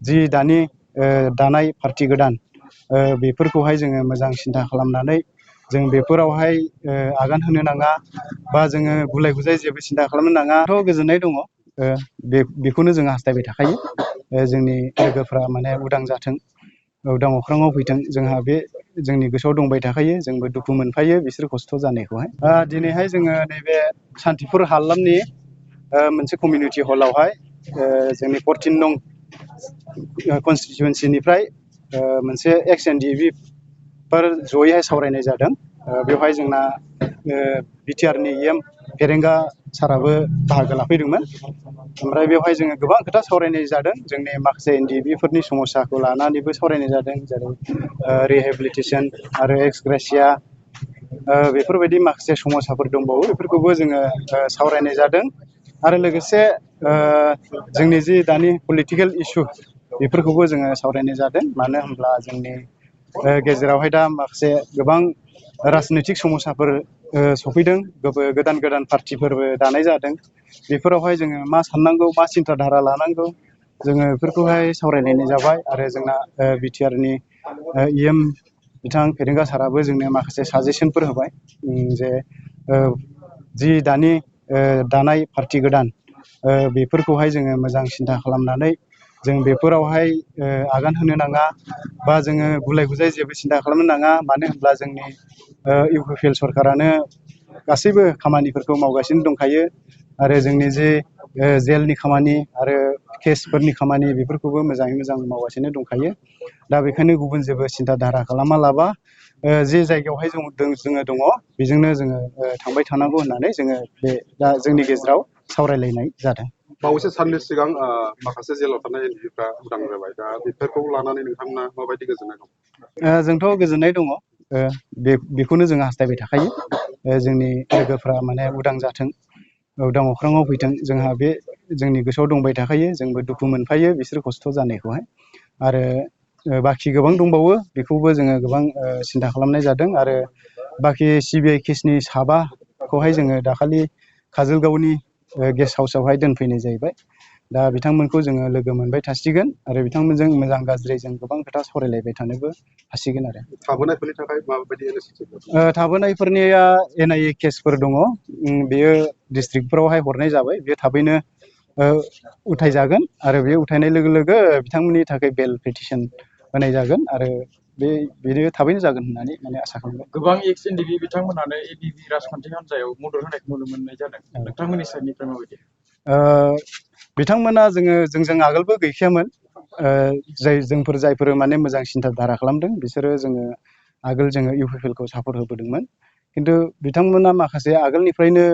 जि दानि दानाय पार्टी गोदान बेफोरखौहाय जोङो मोजां सिन्था खालामनानै जों बेफोरावहाय आगान होनो नाङा बा जोङो गुलाय गुजाय जेबो सिन्था खालामनो नाङाथ' गोजोननाय दङ बेखौनो जों हास्थायबाय थाखायो जोंनि लोगोफ्रा माने उदां जाथों उदां अख्राङाव फैथों जोंहा बे जोंनि गोसोआव दंबाय थाखायो जोंबो दुखु मोनफायो बिसोर खस्थ' जानायखौहाय दिनैहाय जोङो नैबे सान्तिपुर हालामनि मोनसे कमिउनिटि हलावहाय जोंनि 14 नं कनस्टिटुवेन्सिनिफ्राय मोनसे एक्स एनडिएफबि फोर जयैहाय सावरायनाय जादों बेवहाय जोंना बिटिआरनि एम फेरेंगा साराबो बाहागो लाफैदोंमोन ओमफ्राय बेवहाय जोङो गोबां खोथा सावरायनाय जादों जोंनि माखासे एनडिएफबिफोरनि समस्याखौ लानानैबो सावरायनाय जादों जेरै रिहेबिलिटेसन आरो एक्स ग्रेसिया बेफोरबायदि माखासे समस्याफोर दंबावो बेफोरखौबो जोङो सावरायनाय जादों आरो लोगोसे जोंनि जि दानि पलिटिकेल इसु बेफोरखौबो जोङो सावरायनाय जादों मानो होनब्ला जोंनि गेजेरावहाय दा माखासे गोबां राजनैतिक समस्याफोर सफैदों गोदान गोदान पार्टिफोरबो दानाय जादों बेफोरावहाय जोङो मा साननांगौ मा सिन्था धारा लानांगौ जोङो बेफोरखौहाय सावरायलायनाय जाबाय आरो जोंना बिटिआरनि एम बिथां फेरेंगा साराबो जोंनो माखासे साजेसनफोर होबाय जे जि दानि दानाय पार्टी गोदान बेफोरखौहाय जोङो मोजां सिन्था खालामनानै जों बेफोरावहाय आगान होनो नाङा बा जोङो गुलाय गुजाय जेबो सिन्था खालामनो नाङा मानो होनब्ला जोंनि इउपिपिएल सरकारानो गासैबो खामानिफोरखौ मावगासिनो दंखायो आरो जोंनि जे जेलनि खामानि आरो केसफोरनि खामानि बेफोरखौबो मोजाङै मोजां मावगासिनो दंखायो दा बेखायनो गुबुन जेबो सिन्था धारा खालामा लाबा जे जायगायावहाय जोङो दङ बेजोंनो जोङो थांबाय थानांगौ होननानै जोङो बे दा जोंनि गेजेराव सावरायलायनाय जादों। बावैसो साननि सिगां माखासे जेलाव थानाय एनडिएफफ्रा उदां जाबाय दा बेफोरखौ लानानै नोंथांमोना माबायदि गोजोननाय दं? जोंथ' गोजोननाय दङ बेखौनो जों हास्थायबाय थाखायो जोंनि लोगोफ्रा माने उदां जाथों उदां अख्राङाव फैथों जोंहा बे जोंनि गोसोआव दंबाय थाखायो जोंबो दुखु मोनफायो बिसोर खस्थ' जानायखौहाय आरो बाखि गोबां दंबावो बेखौबो जोङो गोबां सिन्था खालामनाय जादों आरो बाखि सिबिआइ केसनि साबाखौहाय जोङो दाखालि काजलगावनि गेस्ट हाउसावहाय दोनफैनाय जाहैबाय दा बिथांमोनखौ जोङो लोगो मोनबाय थासिगोन आरो बिथांमोनजों मोजां गाज्रि जों गोबां खोथा सावरायलायबाय थानोबो हासिगोन आरो थाबोनायफोरनि थाखाय माबायदि थाबोनायफोरनिया एनआइए केसफोर दङ बेयो डिस्ट्रिक्टफोरावहाय हरनाय जाबाय बे थाबैनो उथायजागोन आरो बे उथायनाय लोगो लोगो बिथांमोननि थाखाय बेल पिटिसन होनाय जागोन आरो बेनो थाबैनो जागोन होननानै माने आसा खालामबाय। गोबां एक्स एनडिएफबि बिथांमोनानो एबिबि राजखान्थि हान्जायाव मदद होनायखौ नुनो मोननाय जादों नोंथांमोननि साइडनिफ्राय माबायदि? बिथांमोना जोंजों आगोलबो गैखायामोन जायफोर माने मोजां सिन्था धारा खालामदों बिसोरो जोङो आगोल जोङो इउपिपिएलखौ सापर्ट होबोदोंमोन खिन्थु बिथांमोना माखासे आगोलनिफ्रायनो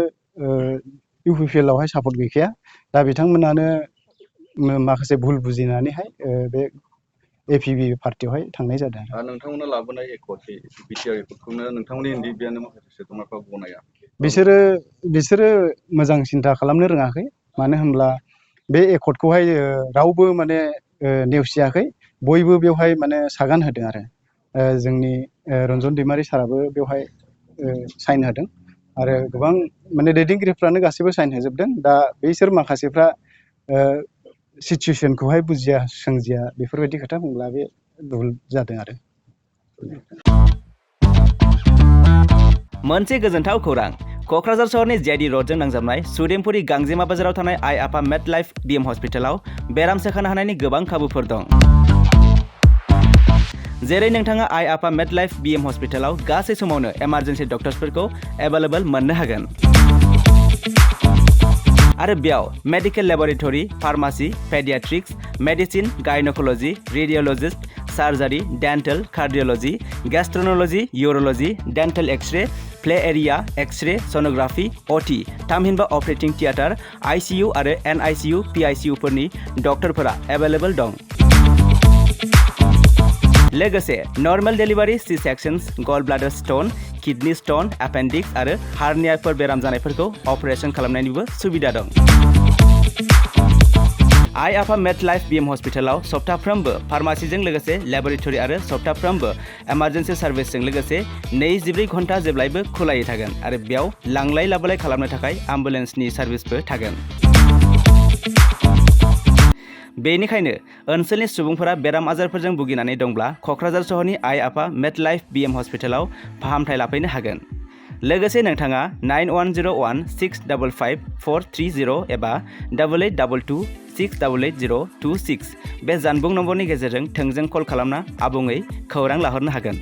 इउपिपिएलआवहाय सापर्ट गैखाया दा बिथांमोनानो माखासे भुल बुजिनानैहाय बे एपिबि पार्टियावहाय थांनाय जादों। नोंथांमोना लाबोनाय एकर्ड बिटिआर एकर्डखौनो नोंथांमोननि एनडिएफबिआनो माखासे सोद्रोमाफ्रा गनाया बिसोरो मोजां सिन्था खालामनो रोङाखै मानो होनब्ला बे एकर्डखौहाय रावबो माने नेवसियाखै बयबो बेवहाय माने सागान होदों आरो जोंनि रन्जन दैमारि साराबो बेवहाय साइन होदों आरो गोबां माने दैदेनगिरिफ्रानो गासैबो साइन होजोबदों दा बैसोर माखासेफ्रा सिचुवेसनखौहाय बुजिया सोंजिया बेफोरबायदि खोथा बुंब्ला बे भुल जादों आरो। मोनसे गोजोनथाव खौरां क'क्राझार सहरनि जेआइडि रडजों नांजाबनाय सुदेमपुरि गांजेमा बाजाराव थानाय आइ आफा मेड लाइफ बिएम हस्पिटालाव बेराम सोखानो हानायनि गोबां खाबुफोर दं जेरै नोंथाङा आइ आफा मेड लाइफ बिएम हस्पिटालाव गासै समावनो इमार्जेन्सि डक्टर्सफोरखौ एभेलेबल मोननो हागोन आरो बेयाव medical laboratory pharmacy paediatrics medicine gynaecology radiologist surgery dental cardiology gastroenterology urology dental x-ray play area x-ray sonography OT थामहिनबा अपारेटिं थियेटार आइसिइउ आरो एनआइसिइउ पिआइसिइउफोरनि डक्टरफोरा एभेलेबल दं लोगोसे normal delivery C sections gall bladder stone kidney stone appendix आरो हार्नियाफोर बेराम जानायफोरखौ operation खालामनायनिबो सुबिदा दं आइ आफा मेड लाइफ बिएम हस्पिटालाव सप्ताफ्रोमबो फार्मासिजों लोगोसे लेबरेटरि आरो सप्ताफ्रोमबो इमार्जेन्सि सार्भिसजों लोगोसे 24 घन्टा जेब्लायबो खुलायै थागोन आरो बेयाव लांलाय लाबोलाय खालामनो थाखाय एम्बुलेन्सनि सार्भिसबो थागोन बेनिखायनो ओनसोलनि सुबुंफोरा बेराम आजारफोरजों भुगिनानै दंब्ला क'क्राझार सहरनि आइ आफा मेडलाइफ BM हस्पिटालाव फाहामथाय लाफैनो हागोन। लोगोसे नोंथाङा 9101655430 एबा 8822688026 बे जानबुं नम्बरनि गेजेरजों थोंजों कल खालामना आबुङै खौरां लाहरनो हागोन।